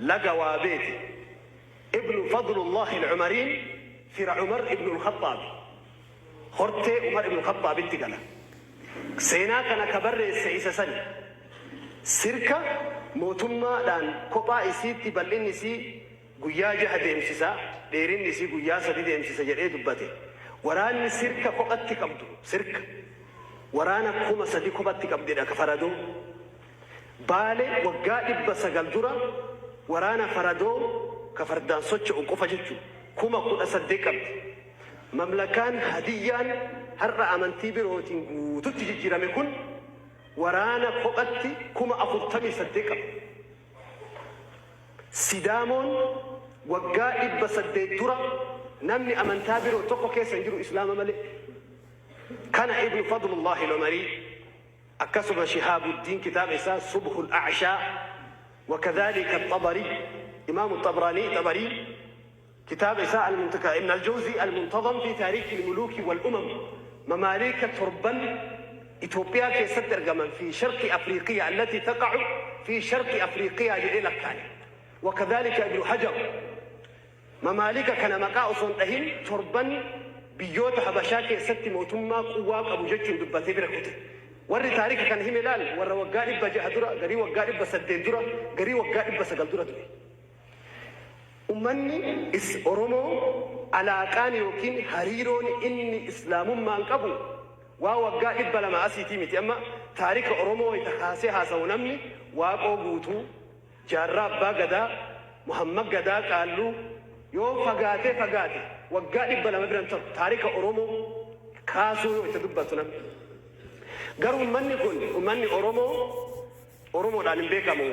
Laga Waabeeti. Ibnu Fadlullaahi Al-Cumariin fira Umar ibnu Al-Khaxxaabi. Hortee Umar ibnu Khaxxaabitti gala. Seenaa kana ka barreesse isa sani. Sirka mootummaa dhaan kophaa isiitti bal'inni isii guyyaa jaha deemsisa, dheerinni isii guyyaa sadi deemsisa jedhee dubbate. Waraanni Sirka kophatti qabdu, Sirka, waraana 3000 kophatti qabdidha ka faradoo. Baale waggaa 900 dura waraana faradoo ka fardaan socho'u qofa jechu 18,000 qabdi. Mamlakaan Hadiyyaan har'a amantii birootiin guututti jijjiirame kun waraana kophatti 48,000 qaba. Sidaamoon waggaa 800 dura namni amantaa biroo tokko keessa hin jiru Islaama malee. Kana Ibnu Fadlullaahi Al-Umarii akkasuma Shihaabuddiin kitaaba isaa Subhul A'shaa wa kadhaalika Axxabarii Imaamu Xabraanii Xabarii Kitaaba isaa Al-Muntakaa Ibn Al-Jawzii Al-Muntazam fi Taariikhi Al-Muluuki Wal-Umam mamaaliika torban Itoophiyaa keessatti argaman fi Sharqi Afriiqiyaa allatii taqa'u fi Sharqi Afriiqiyaa jedhee lakkaa'e. Wa kadhaalika Ibnu Hajar mamaalika kana maqaa osoo hin dhahin torban biyyoota Habashaa keessatti mootummaa quwwaa qabu jechuun dubbatee bira kute. Warri taarika kana hime laal warra waggaa 600 dura, garii waggaa 800 dura, garii waggaa 900 dura du'e. Ummanni is Oromoo alaaqaan yookiin hariiroon inni Islaamummaan qabu waa waggaa 200 asiitii miti. Amma taarika Oromoo wayta kaasee haasawu namni Waaqoo Guutuu, Jaarraa Abbaa Gadaa, Muhammad Gadaa Qaalluu yoo fagaatee fagaate waggaa 200 bira hin taru taarika Oromoo kaasuu yoo itti dubbatu namni. Garuu ummanni kun ummanni Oromoo Oromoodhaan hin beekamu.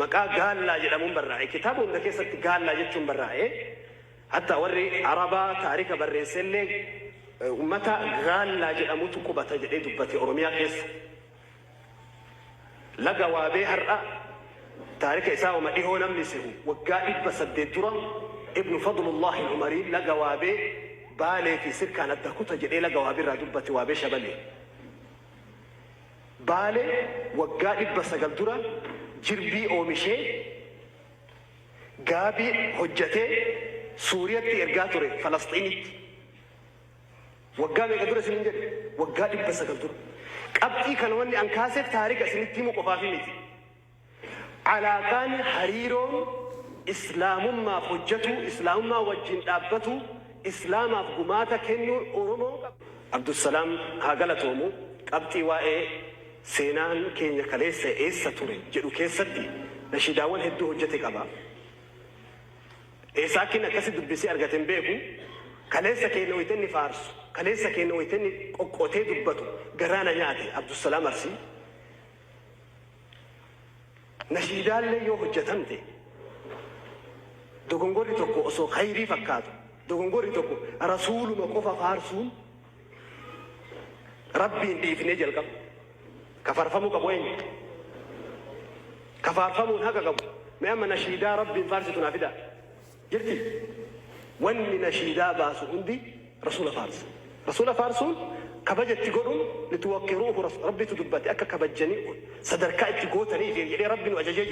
Maqaa Gaallaa jedhamuun barraa'e. Kitaaba hunda keessatti Gaallaa jechuun barraa'e. Hattaa warri Arabaa taarika barreessellee ummata Gaallaa jedhamutu qubata jedhee dubbate Oromiyaa keessa. Laga Waabee har'a taarika isaa wama dhihoo namni sehu waggaa 800 dura Ibnu Fadlullaahi Al-Umariin laga Waabee Baalee fi Sirkaan adda kuta jedhee laga Waabee irraa dubbate Waabee Shabalee. Baale waggaa 900 dura jirbii oomishee gaabii hojjatee Suuriyatti ergaa ture Falasxiinitti. Waggaa meeqa dura isiniin jedhe? Waggaa 900 dura. Qabxii kana wanni an kaaseef taarika isinitti himuu qofaafi miti. Alaaqaan, hariiroon, Islaamummaaf hojjatuu, Islaamummaa wajjiin dhaabbatuu, Islaamaaf gumaata kennuu Oromoon qabdu. Abdulsalaam haa galatoomu qabxii waa'ee seenaan keenya kaleessa eessa ture jedhu keessatti nashiidaawwan hedduu hojjate qaba. Eessaa akka inni akkasi dubbisee argate hin beeku. Kaleessa keenya wayita inni faarsu, kaleessa keenya wayita inni qoqqotee dubbatu garaa na nyaate Abdulsalaam Arsii. Nashiidaallee yoo hojjatamte dogongorri tokko osoo khayrii fakkaatu dogongorri tokko Rasuuluma qofa faarsuun Rabbiin dhiifnee jalqaba. Ka faarfamuu qabu eenyu? Ka faarfamuun haqa qabu. Mee amma nashiidaa Rabbiin faarsitu naa fidaa. Jirti? Wanni nashiidaa baasu hundi Rasuula faarsa. Rasuula faarsuun kabaja itti godhuun lituwaqqiruuhu Rabbitu dubbate akka kabajjanii sadarkaa itti gootaniif jedhee Rabbi nu ajajee jira.